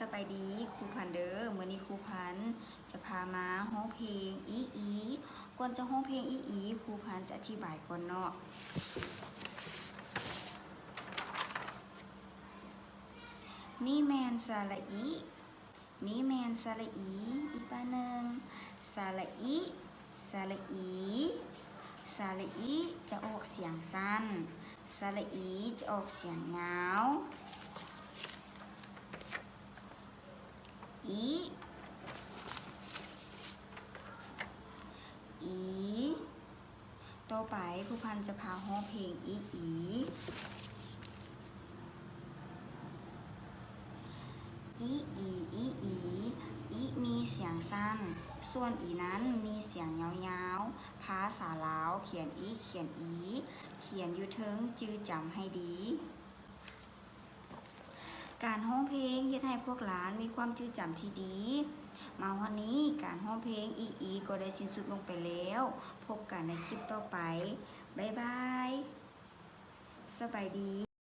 ສະບາຍດີ ຄູພັນເດີ. ມື້ນີ້ຄູພັນຈະພາມາຮ້ອງເພງອີອີ. ກ່ອນຈະຮ້ອງເພງອີອີ ຄູພັນຈະອະທິບາຍກ່ອນເນາະ. ນີ້ແມ່ນສະຫຼະອີ. ນີ້ແມ່ນສະຫຼະອີ. ອີກບາດໜຶ່ງ ສະຫຼະອີ. ສະຫຼະອີ. ສະຫຼະອີຈະອອກສຽງສັ້ນ. ສະຫຼະອີຈະອອກສຽງຍາວ. ອີ ອີ. ຕໍ່ໄປ ຄູພັນຈະພາຮ້ອງເພງອີອີ. ອີອີ ອີອີ. ອີມີສຽງສັ້ນ, ສ່ວນອີນັ້ນມີສຽງຍາວໆ. ພາສາລາວຂຽນອີ ຂຽນອີ, ຂຽນຢູ່ເທິງ, ຈື່ຈຳໃຫ້ດີ. ການຮ້ອງເພງເຮັດໃຫ້ພວກຫຼານມີຄວາມຈື່ຈຳທີ່ດີ. ມາຮອດນີ້ ການຮ້ອງເພງອີອີກໍໄດ້ສິ້ນສຸດລົງໄປແລ້ວ. ພົບກັນໃນຄລິບຕໍ່ໄປ. ບາຍບາຍ. ສະບາຍດີ.